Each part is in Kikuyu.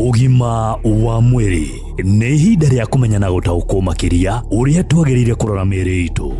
Ũgima wa mwĩrĩ nĩ ihinda rĩa kũmenya na gũtaũkwo makĩria ũrĩa twagĩrĩire kũrora mĩĩrĩ itũ.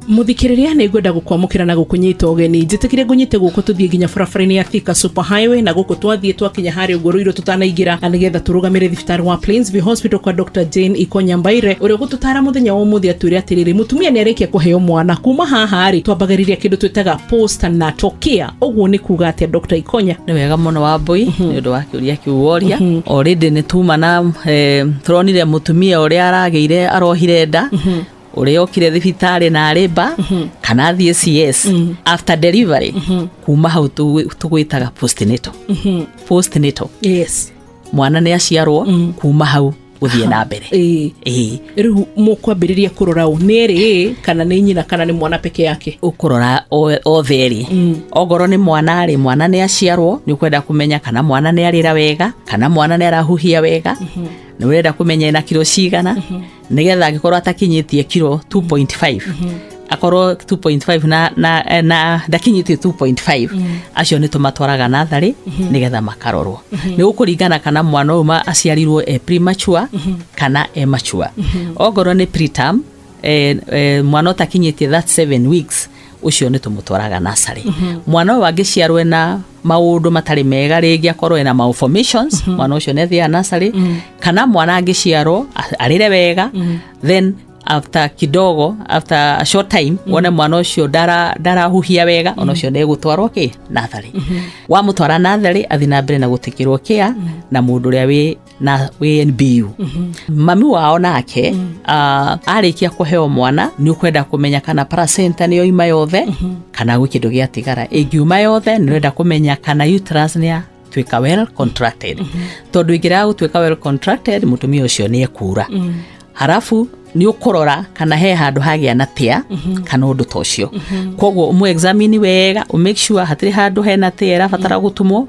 Muthikiriria, nĩ ngwenda gũkwamũkĩra na gũkũnyita ũgeni. Njĩtĩkire ngũnyite guoko tũthiĩ nginya barabara-inĩ ya Thika Super Highway, na gũkũ twathiĩ twakinya harĩa ũguo rũirũ tũtanaingĩra, na nĩgetha tũrũgamĩre thibitarĩ wa Plainsview Hospital kwa Dr. Jane Ikonya Mbaire, ũrĩa ũgũtũtara mũthenya wa ũmũthĩ atwĩre atĩrĩrĩ, mũtumia nĩ arĩkia kũheo mwana, kuma haha rĩ twambagĩrĩria kĩndũ twĩtaga postnatal care. Ũguo nĩ kuga atĩa, Dr. Ikonya? Nĩ wega mũno, Wambui, nĩ ũndũ wa kĩũria kĩu woria. Already nĩ tuma na tũronire mũtumia ũrĩa aragĩire, arohire nda, ũrĩa okire thibitarĩ na arĩ mba kana athiĩ CS after delivery. Kuma hau tũgwĩtaga postnatal. Postnatal, mwana nĩ aciarwo, kuma hau gũthiĩ na mbere. Ĩĩ. Rĩu mũkwambĩrĩria kũrora ũ? Nĩ erĩ kana nĩ nyina kana nĩ mwana peke yake? Ũkũrora othe erĩ. Ongorwo nĩ mwana rĩ, mwana nĩ aciarwo, nĩ ũkwenda kũmenya kana mwana nĩ arĩra wega, kana mwana nĩ arahuhia wega. Nĩ ũrenda kũmenya ena kiro cigana, nĩgetha angĩkorwo atakinyĩtie kiro 2.5, akorwo 2.5 na ndakinyĩtie 2.5, acio nĩ tũmatwaraga natharĩ nĩgetha makarorwo. Nĩ gũkũringana kana mwana ũyũ aciarirwo e premature kana e mature. Ongorwo nĩ preterm, mwana ũtakinyĩtie that 7 weeks, ũcio nĩ tũmũtwaraga nasarĩ. Mwana ũyũ angĩciarwo ena maũndũ matarĩ mega, rĩngĩ akorwo ena malformations, mwana ũcio nĩ athiaga nasarĩ. Kana mwana angĩciarwo arĩre wega, then after kidogo, after a short time, wone mwana ũcio ndarahuhia wega, ona ũcio nĩ egũtwarwo kĩ natharĩ. Wamũtwara natharĩ, athi na mbere na gũtĩkĩrwo kĩa na mũndũ ũrĩa wĩ na wĩ NBU. Mami wao nake, arĩkia kũheo mwana, nĩ ũkwenda kũmenya kana placenta nĩ yoima yothe kana gwĩ kĩndũ gĩatigara. Ĩngiuma yothe, nĩ ũrenda kũmenya kana uterus nĩ ya tuĩka well contracted, tondũ ĩngĩrega gũtuĩka well contracted, mũtumia ũcio nĩ ekura. Harafu nĩ ũkũrora kana he handũ hagĩa na tear kana ũndũ ta ũcio. Koguo ũmũ examine wega, ũ make sure hatirĩ handũ hena tear ĩrabatara gũtumwo,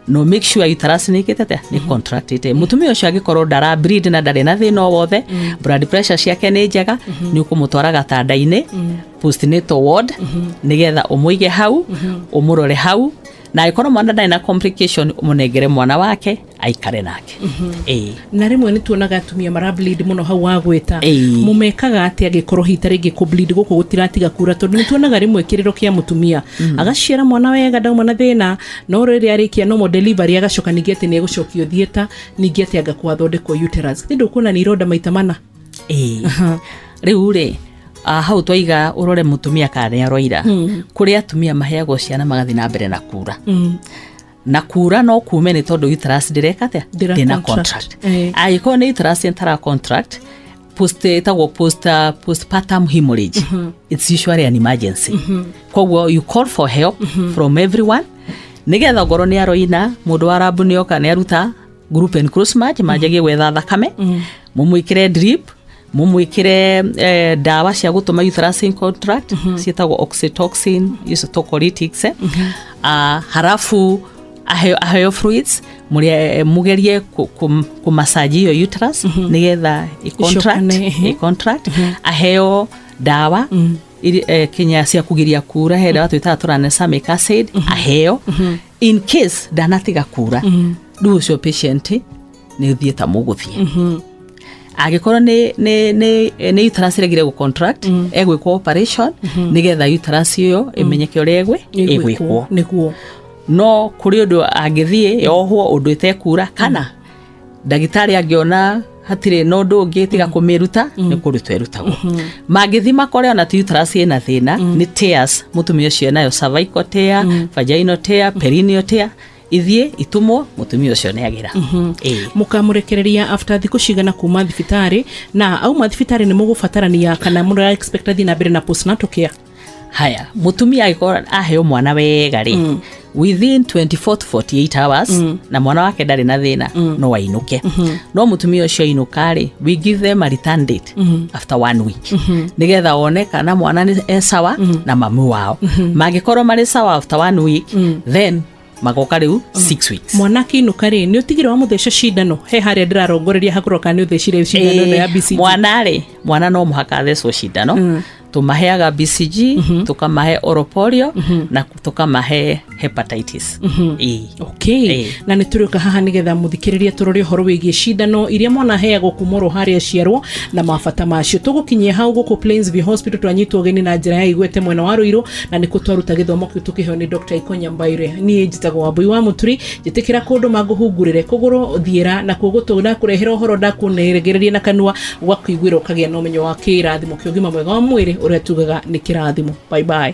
na ũ make sure uterus nĩ ĩkĩte atĩa, nĩ contracted. Mũtumia ũcio angĩkorwo ndara bleed na ndarĩ na thĩna o wothe, blood pressure ciake nĩ njega, nĩ ũkũmũtwara gatanda-inĩ postnatal ward, nĩgetha ũmũige hau, ũmũrore hau, na angĩkorwo mwana ndarĩ na complication, ũmũnengere mwana wake aikare nake. Ĩĩ. Na rĩmwe nĩ tuonaga atumia mara bleed mũno hau wagwĩta. Mũmekaga atĩa angĩkorwo hita rĩngĩ kũ bleed gũkũ gũtiratiga kura? Tondũ nĩ tuonaga rĩmwe kĩrĩro kĩa mũtumia, agaciara mwana wega, ndauma na thĩna, no rĩrĩa arĩkia normal delivery, agacoka ningĩ atĩ nĩ egũcokio theatre, ningĩ atĩ anga kwathondekwo uterus. Nĩ ndũkuona nĩ ironda maita mana? Ĩĩ, rĩu rĩ, hau twaiga ũrore mũtumia kana nĩ aroira. Kũrĩ atumia maheagwo ciana magathiĩ na mbere na kura, na kura no kume nĩ tondũ uterus ndĩreka atĩa? Ndĩra Ndĩna contract. contract. Eh. Angĩkorwo nĩ uterus ĩtara contract, post ĩtagwo postpartum hemorrhage. It's usually an emergency. Koguo you call for help from everyone, nĩgetha ngorwo nĩ aroina, mũndũ wa rambu nĩ oka, nĩ aruta group and cross match, manjagie gwetha thakame, mũmwĩkĩre drip, mũmwĩkĩre ndawa cia gũtũma uterus in contract, ciĩtagwo oxytocin, icio tocolytics. Harafu aheo fluids, mũrĩa mũgerie kũmassage ĩyo uterus nĩgetha ĩ-contract. Ĩcokane, ehe. Ĩ-contract. Aheo ndawa kinya cia kugiria kura. He ndawa twĩtaga tranexamic acid, aheo in case ndanatiga kura. Rĩu ũcio patient nĩ ũthiĩ ta mũgũthiĩ. Angĩkorwo nĩ uterus ĩregire gũ contract, egwĩkwo operation nĩgetha uterus ĩyo ĩmenyeke ũrĩa ĩgwĩkwo. No kũrĩ ũndũ angĩthiĩ yohwo ũndũ ĩtekura, kana ndagĩtarĩ angĩona hatirĩ na ũndũ ũngĩ tiga kũmĩruta, nĩ kũrutwo ĩrutagwo. Mangĩthiĩ makore ona ti uterus ĩna thĩna, nĩ tears mũtumia ũcio nayo, cervical tear, vaginal tear, perineal tear, ithiĩ itumwo, mũtumia ũcio nĩ agĩra. Ĩĩ. Mũkamũrekereria after thikũ cigana kuma thibitarĩ? Na auma thibitarĩ, nĩ mũgũbatarania kana mũra expect athiĩ na mbere na postnatal care? Haya, mũtumia angĩkorwo aheo mwana wega rĩ, within 24 to 48 hours, na mwana wake ndarĩ na thĩna, no ainũke. No mũtumia ũcio ainũka rĩ, we give them a return date after one week, nĩgetha one kana mwana nĩ e sawa na mamu wao. Mangĩkorwo marĩ sawa after one week, then magoka rĩu 6 weeks. Mwana akĩinũka rĩ, nĩ ũtigire wa mũtheca cindano? He harĩa ndĩrarongoreria hakũrwo kana nĩ ũthecire cindano ĩno ya BCG? Mwana rĩ, mwana no mũhaka athecwo cindano. Tũmaheaga BCG, tũkamahe oral polio na tũkamahe hepatitis. Ĩĩ. Okay. Na nä tå rä å ka haha nä getha må thikä rä ria tå rore å horo wä giä cindano iria mwana aheagwo kuma oro harä aciarwo na mabata macio. Tå gå kinyia hau gå kå Plainsview Hospital, twanyitwo geni na njä ra ya Igwete mwena wa Rũirũ, na nä kå twaruta gä thomo kä u tå kä heo nä Dr. Ikonya Mbaire. Niä njĩtagwo Wambui wa Mũturi. Njĩtĩkĩra kũndũ mangũhungurĩre kũgũrũ thiĩra na kuo gũtũ ndakũrehera ũhoro ndakũneregereria na kanua ũgakũiguĩra ũkagĩa na ũmenyo wa kĩrathimo kĩa ũgima mwega wa mwĩrĩ ũrĩa tugaga nĩ kĩrathimo. Bye bye.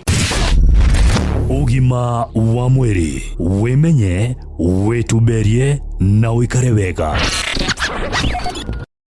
Ũgima wa mwĩrĩ, wĩmenye, wĩtumberie na ũikare wega.